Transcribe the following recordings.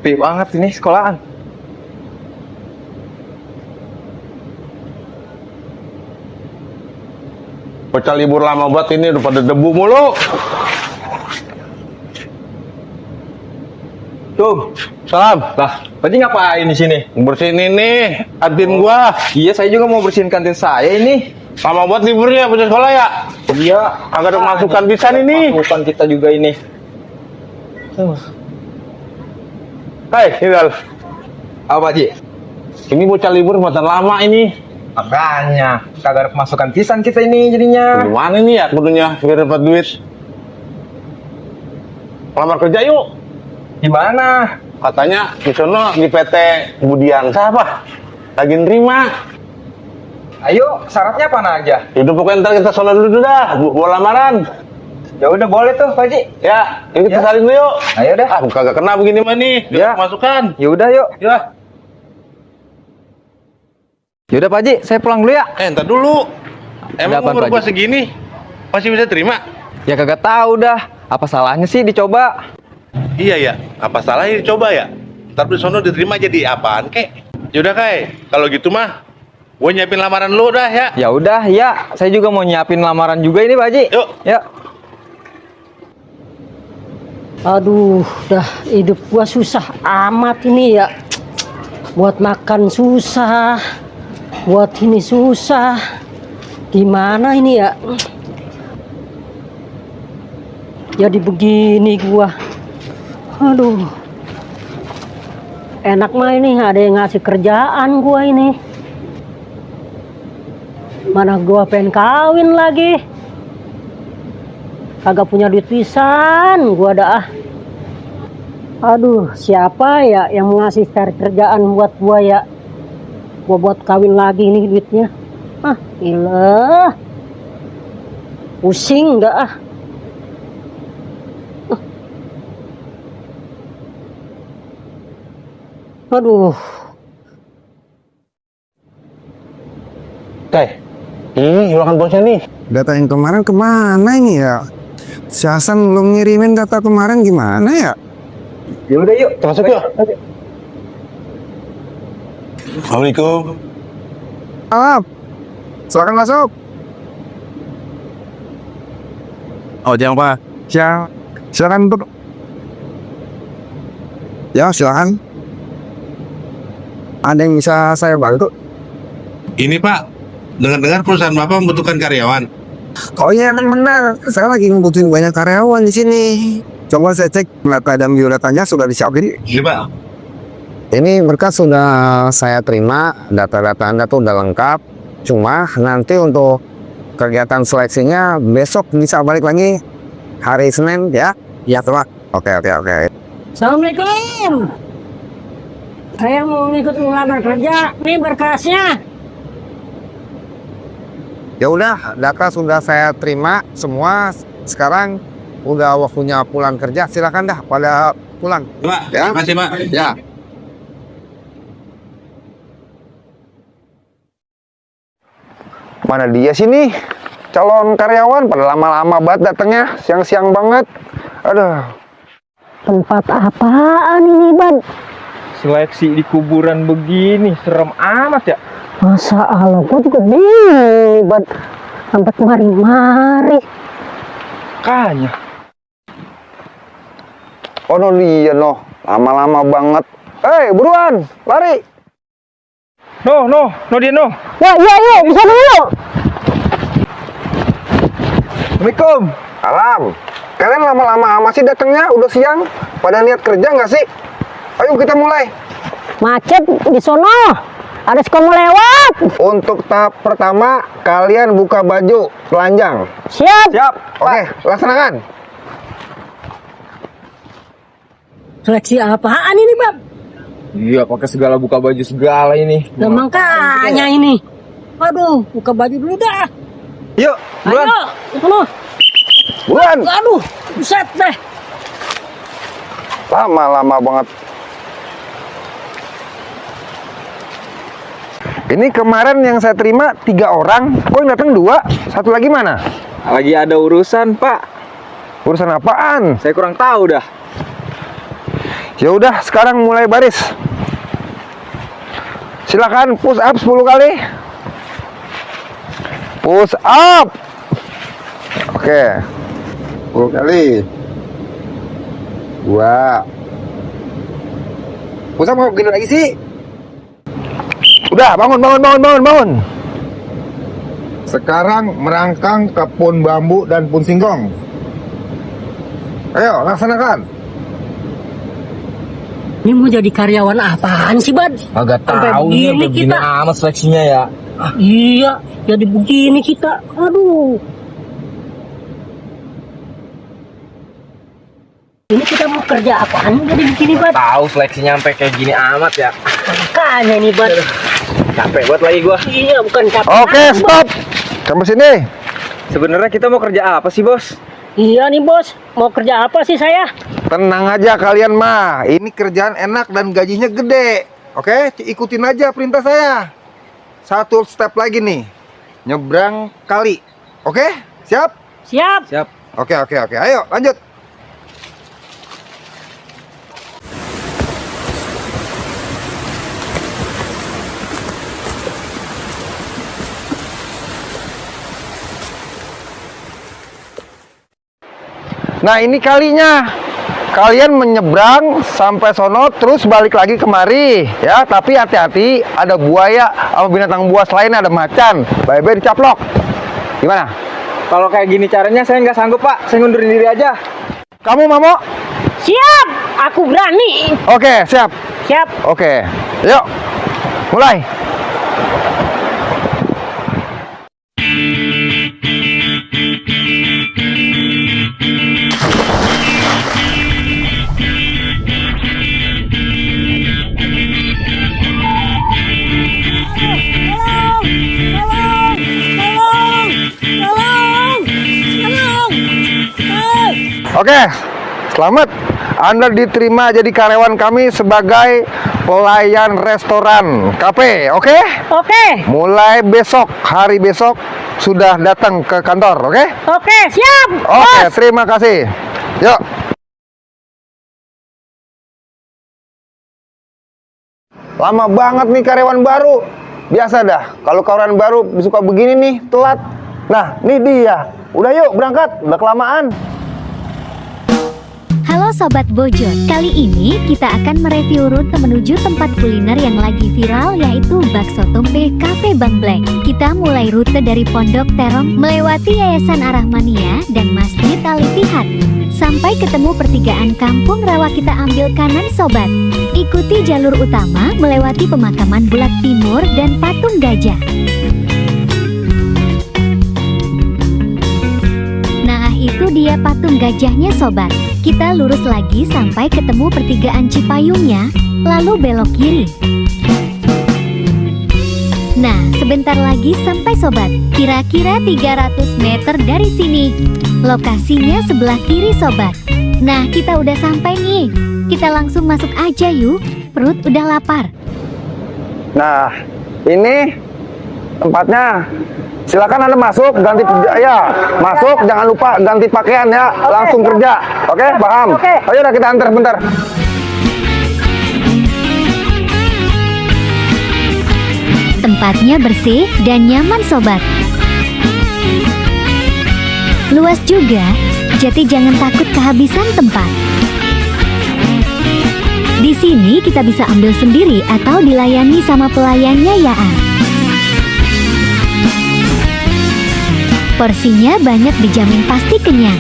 Sepi banget ini sekolahan. Bocah libur lama buat ini udah pada debu mulu. Tuh, Salam. lah, Paji ngapain di sini? Bersihin ini kantin gua. Iya, saya juga mau bersihin kantin saya ini. Lama buat liburnya bocah sekolah ya. Iya, Agak ada masukan bisa ini. masukan kita juga ini. Hai, Hilal. Apa, Ji? Ini bocah libur buatan lama ini. Makanya, kagak ada pemasukan pisan kita ini jadinya. Gimana ini ya kudunya biar dapat duit? Lamar kerja yuk. Gimana? Katanya di sono di PT Budian siapa? Lagi nerima. Ayo, syaratnya apa aja? Hidup pokoknya ntar kita sono dulu dah. Bawa lamaran. Ya udah boleh tuh, Pak Ji. Ya, yuk kita Ya. salin dulu yuk. Ayo dah. Ah, kagak kena begini mah nih. Ya. Masukan. Ya udah yuk. Ya. Ya udah Pak Ji, saya pulang dulu ya. Ntar dulu. Emang apaan, umur Pak gua Ji? segini masih bisa terima? Ya kagak tahu dah. Apa salahnya sih dicoba? Iya ya. Apa salahnya dicoba ya? Ntar di sono diterima jadi apaan kek? Yaudah Kai, kalau gitu mah gue nyiapin lamaran lu dah ya. Ya udah, ya. Saya juga mau nyiapin lamaran juga ini, Pak Ji. Yuk. Ya. Aduh, dah hidup gua susah amat ini ya. Buat makan susah, buat ini susah. Gimana ini ya? Jadi begini gua. Aduh. Enak mah ini ada yang ngasih kerjaan gua ini. Mana gua pengen kawin lagi. Kagak punya duit pisan, gua dah. Aduh, siapa ya yang ngasih cari kerjaan buat gua ya? Gua buat kawin lagi nih duitnya. Ah, ilah. Pusing dah ah. Aduh, Kai, ini ruangan bosnya nih. Data yang kemarin kemana ini ya? Si Hasan belum ngirimin data kemarin gimana ya? Ya udah yuk. Kita masuk yuk. Assalamualaikum. Silakan masuk. Oh, jangan Pak. Ya, silakan duduk. Ya, silakan. Ada yang bisa saya bantu? Ini Pak, dengar-dengar perusahaan Bapak membutuhkan karyawan. Oh iya, benar. Saya lagi ngebutuhin banyak karyawan di sini. Coba saya cek data dan biodatanya sudah disiapin. Iya Pak. Ini berkas sudah saya terima, data-data Anda tuh udah lengkap. Cuma nanti untuk kegiatan seleksinya besok bisa balik lagi hari Senin ya. Ya, Pak. Oke. Assalamualaikum. Saya mau ngikut ngelamar kerja. Ini berkasnya. Ya udah, data sudah saya terima semua. Sekarang udah waktunya pulang kerja. Silakan dah pada pulang. Pak, Ya. makasih Pak. Ya. Mana dia sini? Calon karyawan pada lama-lama banget datangnya, siang-siang banget. Aduh. Tempat apaan ini, Bad? Seleksi di kuburan begini, serem amat ya. Masa Allah, gua juga bingung, Bad. Sampai kemari-mari. Kayaknya. Oh no, dia noh, lama-lama banget. Hei, buruan, lari. No dia no. Ya, yuk, bisa dulu. Assalamualaikum. Salam. Kalian lama-lama amat sih datangnya, udah siang. Pada niat kerja nggak sih? Ayo kita mulai. Macet di sono. Ada sekolah lewat. Untuk tahap pertama, kalian buka baju telanjang. Siap. Siap. Oke, laksanakan. Seleksi apaan ini, Bab? Iya, pakai segala buka baju segala ini. Nah, makanya ini. Waduh, buka baju dulu dah. Yuk, buruan. Ayo, ke sono. Buruan. Aduh, buset deh. Lama-lama banget. Ini kemarin yang saya terima 3 orang, kok yang datang 2? Satu lagi mana? Lagi ada urusan, Pak. Urusan apaan? Saya kurang tahu dah. Ya udah, sekarang mulai baris. Silakan push up 10 kali. Push up. Oke. 10 kali. 2. Push up mau begini lagi sih? Udah, bangun. Sekarang merangkang ke pohon bambu dan pohon singkong. Ayo, laksanakan. Ini mau jadi karyawan apaan sih, Bad? Agak Sampai tahu begini nih, begini kita. amat seleksinya ya. Iya, jadi begini kita. Aduh. Ini kita mau kerja apaan jadi begini, Bad? Tahu seleksinya sampai kayak gini amat ya. Makanya nih, Bad. Capek buat lagi gua. Iya, bukan capek. Oke, stop. Kamu sini. Sebenarnya kita mau kerja apa sih, Bos? Iya nih, Bos. Mau kerja apa sih saya? Tenang aja kalian mah. Ini kerjaan enak dan gajinya gede. Oke, ikutin aja perintah saya. Satu step lagi nih. Nyebrang kali. Oke? Siap? Siap. Siap. Oke. Ayo, lanjut. Nah, ini kalinya. Kalian menyeberang sampai sono terus balik lagi kemari ya, tapi hati-hati ada buaya sama binatang buas lain, ada macan. Bye-bye dicaplok. Gimana? Kalau kayak gini caranya saya nggak sanggup, Pak. Saya ngundurin diri aja. Kamu Mamo? Siap. Aku berani. Oke, siap. Siap. Oke. Yuk. Mulai. Oke, selamat. Anda diterima jadi karyawan kami sebagai pelayan restoran kafe, oke? Oke. Mulai besok, hari besok sudah datang ke kantor, oke? Oke, siap. Oke, Bos. terima kasih. Yuk. Lama banget nih karyawan baru. Biasa dah, kalau karyawan baru suka begini nih, telat. Nah, ini dia. Udah yuk, berangkat. Udah kelamaan. Halo Sobat Bojot, kali ini kita akan mereview rute menuju tempat kuliner yang lagi viral, yaitu Bakso Tombe Cafe Bang Black. Kita mulai rute dari Pondok Terong, melewati Yayasan Arahmania dan Masjid Al Ittihad. Sampai ketemu pertigaan Kampung Rawa, kita ambil kanan Sobat. Ikuti jalur utama melewati pemakaman Bulak Timur dan Patung Gajah. Nah, itu dia patung gajahnya Sobat. Kita lurus lagi sampai ketemu pertigaan Cipayungnya, lalu belok kiri. Nah, sebentar lagi sampai Sobat. Kira-kira 300 meter dari sini. Lokasinya sebelah kiri Sobat. Nah, kita udah sampai nih. Kita langsung masuk aja yuk. Perut udah lapar. Nah, ini tempatnya. Silakan Anda masuk, ganti ya, masuk, jangan lupa ganti pakaian ya, langsung kerja. Oke, paham? Ayo udah kita antar bentar. Tempatnya bersih dan nyaman Sobat. Luas juga, jadi jangan takut kehabisan tempat. Di sini kita bisa ambil sendiri atau dilayani sama pelayannya ya. Porsinya banyak, dijamin pasti kenyang.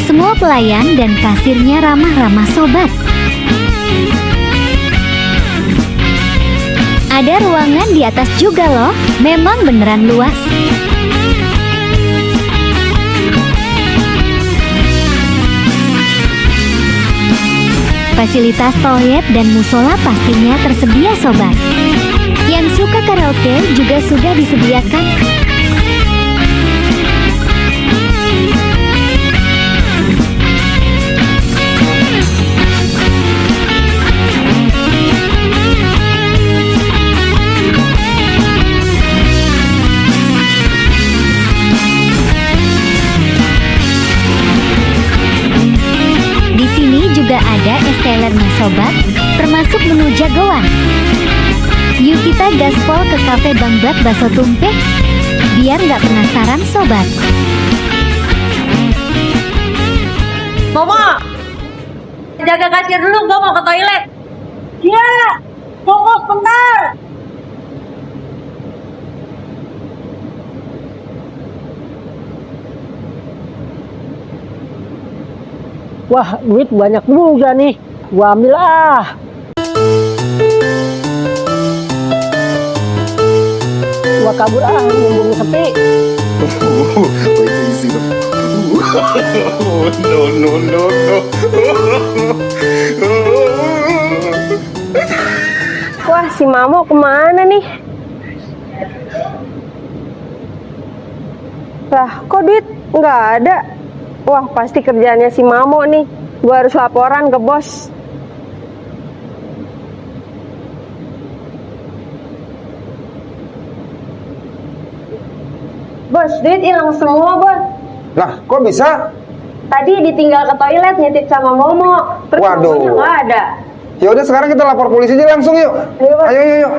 Semua pelayan dan kasirnya ramah-ramah Sobat. Ada ruangan di atas juga loh, memang beneran luas. Fasilitas toilet dan musola pastinya tersedia Sobat. Yang suka karaoke juga sudah disediakan. sobat, termasuk menu jagoan. Yuk kita gaspol ke Cafe Bang Black Bakso Tumpeh, biar nggak penasaran sobat. Momo, jaga kasir dulu, gue mau ke toilet. Iya, Momo sebentar. Wah, duit banyak juga nih. Gua ambil ah. Gua kabur ah, mumpung sepi. Wah, si Mamo kemana nih? Lah, kok duit nggak ada? Wah, pasti kerjaannya si Mamo nih. Gua harus laporan ke bos. Bos, duit hilang semua, bos. Lah, kok bisa? Tadi ditinggal ke toilet nitip sama Momo. Terus Waduh. Momonya nggak ada. Ya udah sekarang kita lapor polisi aja langsung yuk. Ayo, Bos. Ayo.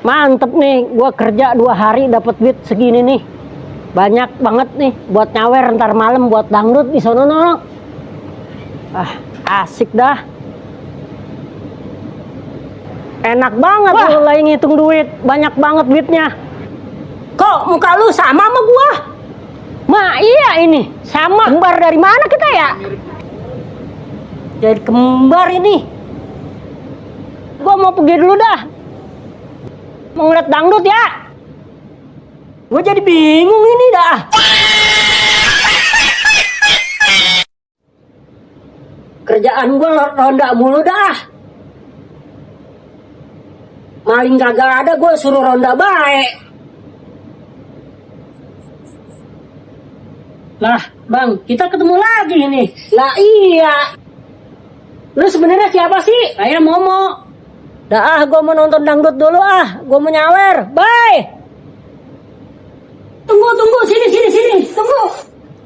Mantep nih, gua kerja 2 hari dapat duit segini nih. Banyak banget nih buat nyawer ntar malam buat dangdut di sono no. Ah, asik dah. Enak banget lu lagi ngitung duit, banyak banget duitnya. Kok muka lu sama sama gua? Ma, iya ini, sama. Kembar dari mana kita ya? Jadi kembar ini. Gua mau pergi dulu dah. Mau ngeliat dangdut ya. Gue jadi bingung ini dah. Kerjaan gue ronda mulu dah. Maling kagak ada, gue suruh ronda baik. Lah, Bang, kita ketemu lagi nih. Lah iya. Lu sebenarnya siapa sih? Saya Momo. Dah, gue mau nonton dangdut dulu ah. Gue mau nyawer. Bye. Tunggu, sini, tunggu.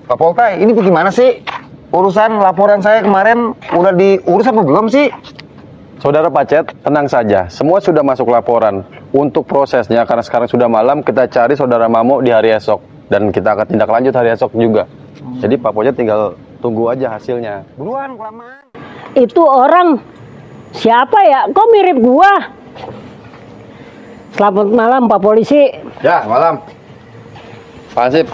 Pak Poltai, ini bagaimana sih? Urusan laporan saya kemarin udah diurus apa belum sih? Saudara Pacet, tenang saja. Semua sudah masuk laporan. Untuk prosesnya, karena sekarang sudah malam, kita cari saudara Mamo di hari esok. Dan kita akan tindak lanjut hari esok juga. Jadi Pak Pacet tinggal tunggu aja hasilnya. Buruan, kelamaan. Itu orang siapa ya? Kok mirip gua? Selamat malam Pak Polisi. Ya, malam. Pak Hansip.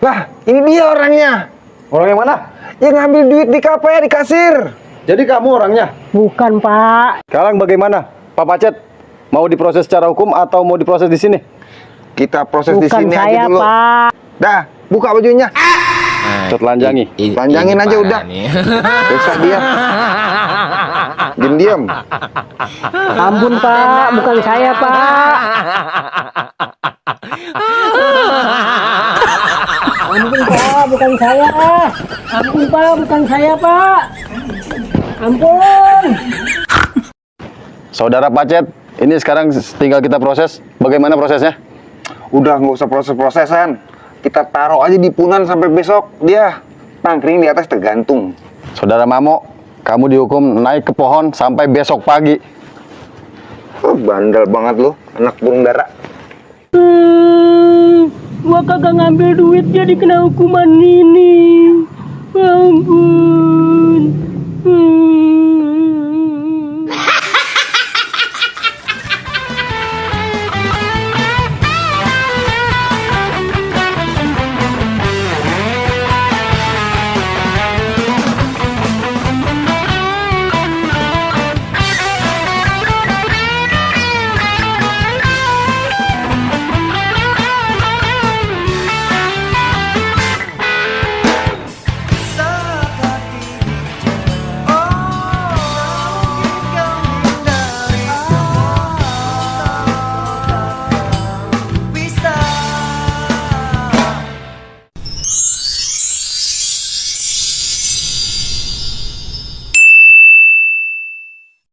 Lah, ini dia orangnya. Orang yang mana? Yang ngambil duit di KP di kasir. Jadi kamu orangnya? Bukan Pak. Sekarang bagaimana? Pak Pacet, mau diproses secara hukum atau mau diproses di sini? Kita proses di Bukan sini saya aja dulu. Pak. Dah, buka bajunya. Telanjangi. Panjangin aja udah. Bisa dia. Diam. Ampun Pak, bukan saya Pak. Ampun Pak, bukan saya. Ampun Pak, bukan saya Pak. Ampun. Saudara Pacet, ini sekarang tinggal kita proses. Bagaimana prosesnya? Udah nggak usah proses-prosesan. Kita taruh aja di punan sampai besok. Dia nangkring di atas tergantung. Saudara Mamo, kamu dihukum naik ke pohon sampai besok pagi. Bandel banget lu, anak burung dara. Gua kagak ngambil duit jadi kena hukuman ini. Ampun.